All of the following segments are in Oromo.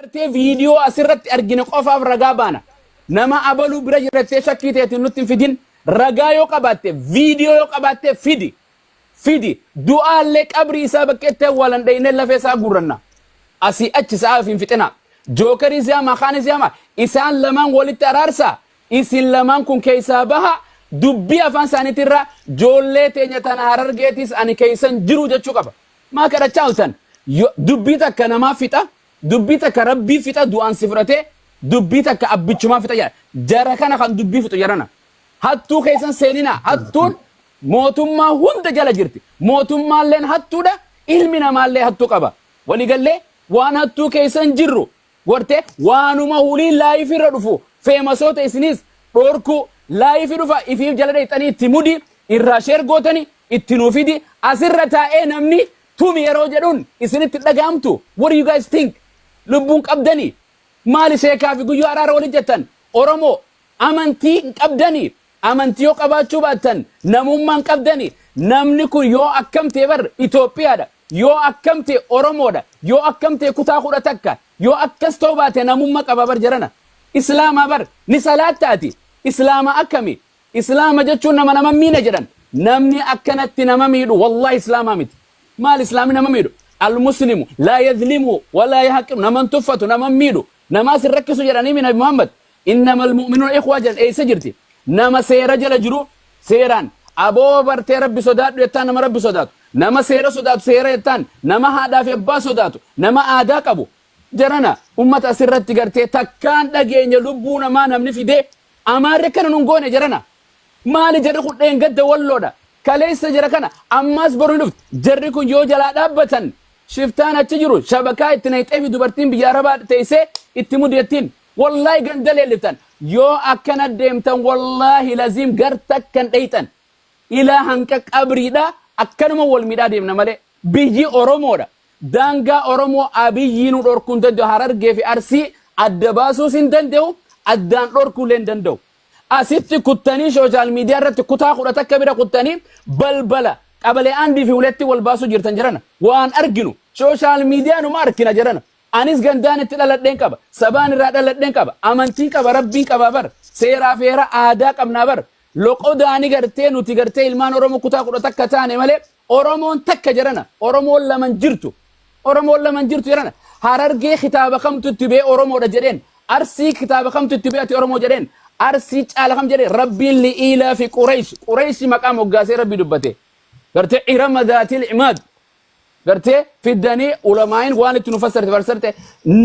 Gartee viidiyoo asirratti argine qofaaf ragaa baana. Nama abaluu bira jirattee shakkii teetiin nutti hin fidin. Ragaa yoo qabaatte, viidiyoo yoo qabaatte fidi. Fidi. Du'aallee qabrii isaa bakkeetti awwaalan dhaynee lafee isaa guurranna. Asii achi sa'aa hin fixina. Jookarii si hamaa kaan si hamaa. Isaan lamaan walitti araarsaa. Isin lamaan kun keessaa baha. Dubbii afaan isaaniitirraa joollee teenya tana Harargeetis ani keessan jiru jechuu qaba. Maa kadhachaa oltan? Dubbii takka namaa fixa, dubbii takka rabbii fixa du'aan si fudhatee, dubbii takka abbichumaa fixa jedha. Jara kana kan dubbii fixu jarana. Hattuu keessan seenina. Hattuun mootummaa hunda jala jirti. Mootummaalleen hattuudha, ilmi namaallee hattuu qaba. Waliigallee waan hattuu keessan jirru gortee waanuma hulii live irra dhufu famousoota isinis dhorkuu live dhufa ifiif jala dheexanii itti mudi irraa share gootani itti nuu fidi asirra taa'ee namni tumi yeroo jedhuun isinitti dhaga'amtu. What do you guys think? Lubbuun qabdanii maali? Sheekaa fi guyyoo araara waliin jettan. Oromoo amantii hin qabdanii. Amantii yoo qabaachuu baattan namummaa hin qabdanii. Namni kun yoo akkam ta'e bar Itoophiyaadha, yoo akkam ta'e Oromoodha, yoo akkam ta'e kutaa 11 yoo akkas ta'uu baate namummaa qaba bar. Jarana Islaamaa bar ni salaattaati. Islaama akkami? Islaama jechuun nama nama miine jedhan. Namni akkanatti nama miidhu wallahi Islaamaa miti. Maal Islaamni nama miidhu? المسلم لا يظلم ولا يحقر. Nama hin tuffatu, nama miidhu, namaas hin rakkisu jedhanii mi Nabi Muhammad? إنما المؤمنون إخوة jedhan eessa jirti? Nama seera jala jiru seeraan aboo bartee Rabbi sodaadhu jettaan, nama Rabbi sodaatu, nama seera sodaatu seera jettaan, nama haadhaa fi abbaa sodaatu, nama aadaa qabu. Jarana ummata asirratti gartee takkaan dhageenya lubbuu namaa namni fidee Amaarri akkana nun goone. Jarana maali jarri kun? Dheengadda Walloodha, kaleessa jara kana, ammaas boru ni dhufti. Jarri kun yoo jalaa dhaabbatan shiftaan achi jiru shabakaa itti naqxee fi dubartiin biyya Arabaa teessee itti mudettiin wallaahi ganda leelliftan. Yoo akkana deemtan wallaahi laziim gar takkan dheeyxan ilaa hanqa qabriidha. Akkanuma wal miidhaa deemna malee biyyi Oromoodha. Daangaa Oromoo Abiyyi nu dhorkuu hin danda'u. Harargee fi Arsii adda baasuus hin danda'u, addaan dhorkuu illee hin danda'u. Asitti kuttanii social media irratti kutaa 11 bira kuttanii balbala qabalee aandii fi huletti wal baasuu jirtan jirana. Waan arginu social media numa arkina jirana. Anis gandaan itti dhaladheen qaba. Sabaan irraa dhaladheen qaba. Amantiin qaba, Rabbiin qaba bar. Seeraa fi heera aadaa qabnaa bar. Loqodaani gartee nuti gartee ilmaan Oromoo kutaa 11 taane malee Oromoon takka jedhana. Oromoon laman jirtu. Oromoon laman jirtu jedhana. Harargee kitaaba kamtu itti bee Oromoodha jedheen? Arsii kitaaba kamtu itti bee ati Oromoo jedheen? Arsii caala kam jedheen? Rabbiin لإيلاف قريش. Qurayshi maqaa moggaasee Rabbi dubbate. Gartee إرم ذات العماد. Gartee fiddanii ulamaayin waan itti nu fassarte fassarte.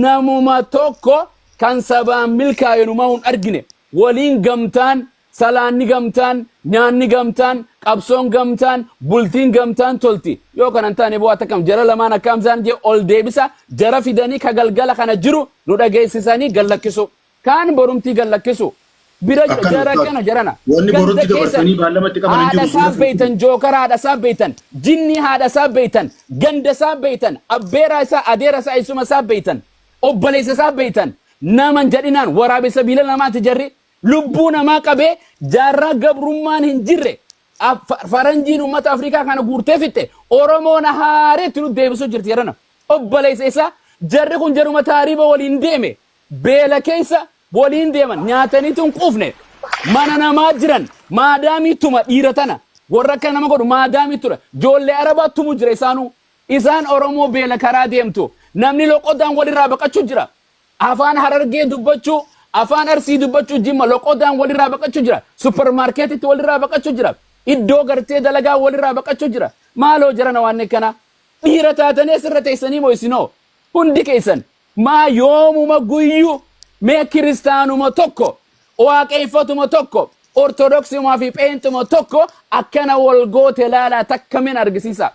Namuma tokko kan sabaan milkaa'e numaa hin argine. Waliin gamtaan, salaanni gamtaan, nyaanni gamtaan, qabsoon gamtaan, bultiin gamtaan tolti. Yoo kana hin taane bu'aa takkam. Jara lamaan akka Hamzaan jee ol deebisa. Jara fidanii ka galgala kana jiru nu dhageessisanii gallakkisu. Kaan borumtii gallakkisu. Bira Akkana jara ustaaz. kana jarana. Wanni Ganda borutti keessan dabarsanii baallamatti qaban hin haadha jiru. isaa beeytan, jookara haadha isaa beeytan, jinni haadha isaa beeytan, ganda isaa beeytan, abbeeraa isaa, adeera isaa, eessuma isaa beeytan, obboleessa isaa beeytan. Naman jedhinaan waraabessa biila namaati jarri. Lubbuu namaa qabee jaarraa gabrummaan hin jirre faranjiin uummata Afrikaa kana guurtee fixxe. Oromoon haareetti nu deebisuu jirti jedhana. Obboleessa isaa jarri kun jaruma taariiba waliin deeme, beela keessa waliin deeman, nyaataniitu hin quufne, mana namaa jiran maadaamii tuma dhiira tana warra akka nama godhu maadaamii tura joollee Arabaa tumu jira. Isaanuu isaan Oromoo beela karaa deemtu namni loqodaan walirraa baqachuu jira. Afaan Harargee dubbachuu, afaan Arsii dubbachuu, Jimma loqodaan walirraa baqachuu jira. Supermarketitti walirraa baqachuu jira. Iddoo gartee dalagaa walirraa baqachuu jira. Maaloo jarana waan kana dhiira taatanii asirra teessanii moo isinoo hundi keessan maa yoomuma guyyuu mee kiristaanuma tokko, waaqeffatuma tokko, Ortodoksiumaa fi pheenxuma tokko akkana wal goote laalaa takka min argisiisa.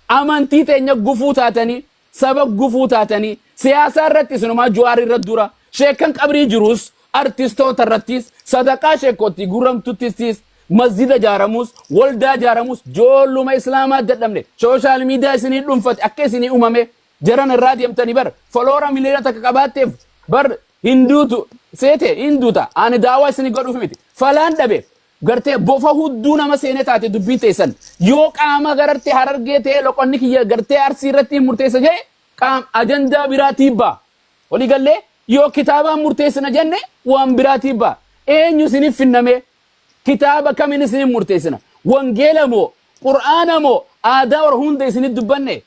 Amantii teenya gufuu taatanii, saba gufuu taatanii, siyaasaa irratti isinumaa Juwaar irra dura sheekan qabrii jirus, artistoota irrattis, sadaqaa sheekootti guramtuttis, masjida jaaramus, waldaa jaaramus joolluma Islaamaa dadhabne. Social media isinii dhuunfate akka isinii uumame jaran irraa deemtanii bar follower 1 miliyoona qabaatteef bar hinduutu seete hinduuta. Ani daawaa isinii godhuuf miti, falaan dhabe. Gartee bofa hudduu nama seenee taate dubbiin teessan. Yoo qaama garartee Harargee ta'ee loqonni kiyya gartee Arsii irratti hin murteessa jee qaam ajandaa biraa tiibbaa. Walii gallee yoo kitaabaan murteessina jenne waan biraatii ba'a. Eenyu isiniif finname? Kitaaba kamiin isiniif murteessina? Wangeela moo? Qur'aana moo? Aadaa warra hunda isinit dubbanne?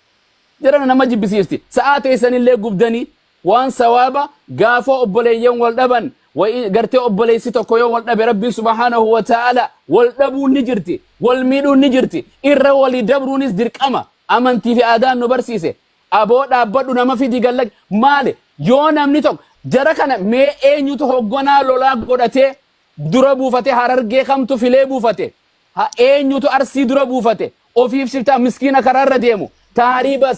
Jarana nama jibbisiifti. Sa'aa teessanillee gubdanii waan sawaaba gaafa obboleeyyan wal dhaban wa'i gartee obboleessi tokko yoo wal dhabe Rabbiin subhaanahu wa ta'ala wal dhabuun ni jirti. Wal miidhuun ni jirti. Irra walii dabruunis dirqama. Amantii fi aadaan nu barsiise. Aboo dhaabbadhu nama fidi galla maali yoo namni tokko jara kana mee eenyutu hogganaa lolaa godhatee dura buufate Harargee kamtu filee buufate ha eenyutu Arsii dura buufate ofiif shiftaa miskiina karaarra deemu taariiba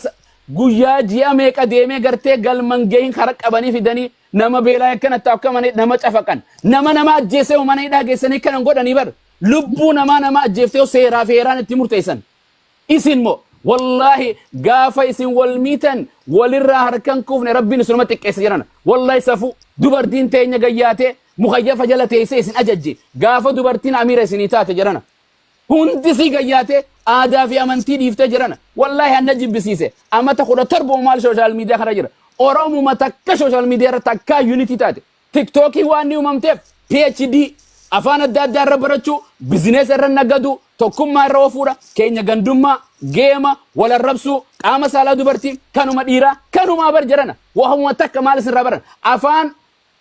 guyyaa ji'a meeqa deemee gartee galman gahin kara qabanii fidanii nama beelaa akkanatti akka mana nama cafaqan nama nama ajjeesee mana hidhaa geessanii kanan godhanii bar lubbuu namaa nama ajjeeftee seeraa fi heeraan itti murteessan. Isin moo wallaahi gaafa isin wal miitan walirraa harkan kuufne Rabbiin isinuma xiqqeessa jedhan. Wallaahi safuu dubartiin teenya gayyaatee mukayyafa jala teessee isin ajajji gaafa dubartiin amiira isinii taate jedhana. Hundi sii gayyaatee aadaa fi amantii dhiiftee jedhana. Wallaahi anna jibbisiise amata 17 maal social media kana jira. Oromuma takka social media irra takkaa unity taate. Tiktookii waan ni uumamteef PhD afaan adda addaa irra barachuu, bizineesa irra nagaduu, tokkummaa irra ofuudha, keenya gandummaa, geema, wal arrabsuu, qaama saalaa dubartii, kanuma dhiiraa, kanumaa bar jedhana. Wahuma takka maal isinirraa baran? Afaan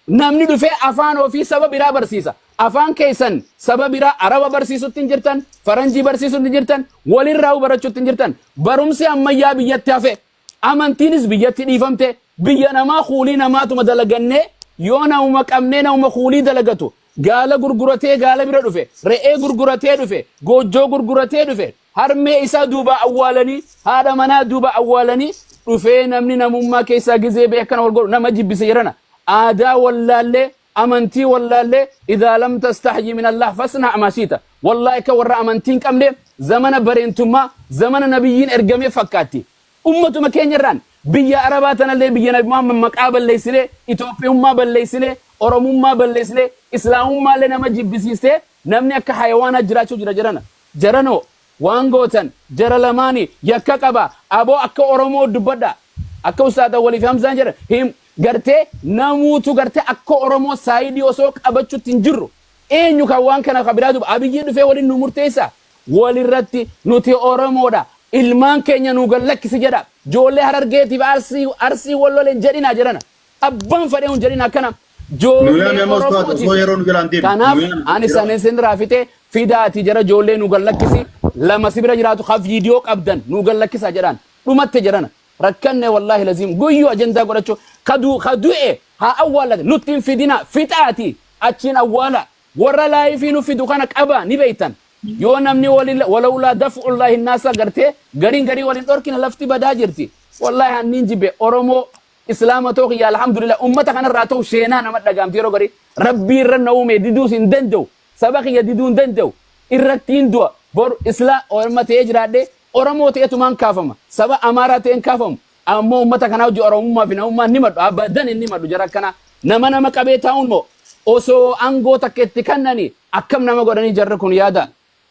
namni dhufee afaan ofii saba biraa barsiisa. Afaan keessan saba biraa Araba barsiisutti hin jirtan, faranjii barsiisutti hin jirtan, walirraa barachuutti hin jirtan. Barumsi ammayyaa biyyatti hafe. Amantiinis biyyatti dhiifamte, biyya namaa kuulii namaatuma dalagannee yoo namuma qabnee namuma kuulii dalagatu gaala gurguratee gaala bira dhufe, re'ee gurguratee dhufe, goojjoo gurguratee dhufe, harmee isaa duubaa awwaalanii, haadha manaa duuba awwaalanii dhufee namni namummaa keessaa gizee ba'e akkana wal godhu nama jibbise jedhana. Aadaa wallaallee amantii wallaallee idhaa lam tastahyi min Allah fasna maa shiita. Wallaahi akka warra amantii hin qabne zamana bareentummaa zamana nabiyyiin ergamee fakkaatti. Ummatuma keenya irraan biyya Arabaa tanallee biyya Nabi Muhammad maqaa balleessinee, Itoophiyummaa balleessinee, Oromummaa balleessinee, Islaamummaallee nama jibbisiistee namni akka hayawaanaa jiraachuu jira jedhana. Jaranoo waan gootan jara lamaani yakka qaba aboo akka Oromoo dubbadha. Akka Ustaaz Awwalii fi Hamzaan jedhan him gartee namuutu gartee akka Oromoo saayidii osoo qabachuutti hin jirru. Eenyu kan waan kana kan biraa duba Abiyyii dhufee waliin nu murteessa. Walirratti nuti Oromoodha. Ilmaan keenya nu gad lakkisi jedha. Joollee Harargeetiif Arsii Arsii wal loleen jedhina jedhana. Abbaan fedhee hun jedhina akkana. Nu Joollee yaami amma ustaaz Oromootiif. osoo yeroo nu jalaan deemne. Kanaaf Nu yaami ani yeroo. san isin raafite fidaati jara joollee nu gad lakkisi lama si bira jiraatu ka viidiyoo qabdan nu gad lakkisa jedhaan. Dhumatte jedhana. Rakkanne wallaahi laziim guyyuu ajandaa godhachuu ka du ka du'e haa awwaallate nutti hin fidina fixaati achiin awwaala. Warra laayifii nu fidu kana qabaa ni beektan. Yoo namni wali walawlaa daf'ullaahi naasa gartee gariin garii waliin dhorkina lafti badaa jirti. Wallaahi anniin jibbe Oromoo Islaama ta'uu kiyya alhamdulillah ummata kanarraa ta'u sheenaa nama dhagaamti yeroo garii rabbii irra na uume diduus hin danda'u saba kiyya diduu hin danda'u irrattiin du'a bor islaa orma ta'ee jiraadhe Oromoo ta'etumaan kaafama saba Amaaraa ta'een kaafamu ammoo ummata kanaa hojii Oromummaa fi namummaa ni madhu abadan inni madhu jara akkanaa nama nama qabee taa'uun moo osoo aangoo takka itti kannanii akkam nama godhanii jarri kun yaada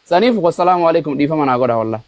saniif wassalaamu alaikum dhiifama naa godha wallah.